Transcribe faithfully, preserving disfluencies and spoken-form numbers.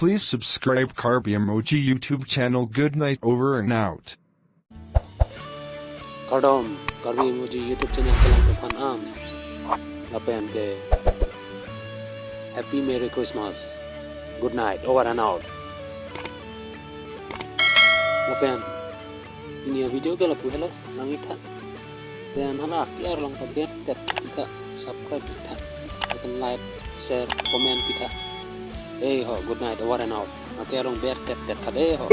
Please subscribe Karbi Emoji YouTube channel. Good night, over and out. Kardom, Karbi Emoji YouTube channel kelang aphan an. Lapen ke Happy Merry Christmas. Good night, over and out. Lapen pini avideo ke lapu helo, langitha. Pen hala ke arlong ta ber tet kita, subscribe kita. Lapen like, share, comment kita. Eh ho, good night, over and out. Ake arlong ber tet tet kade ho.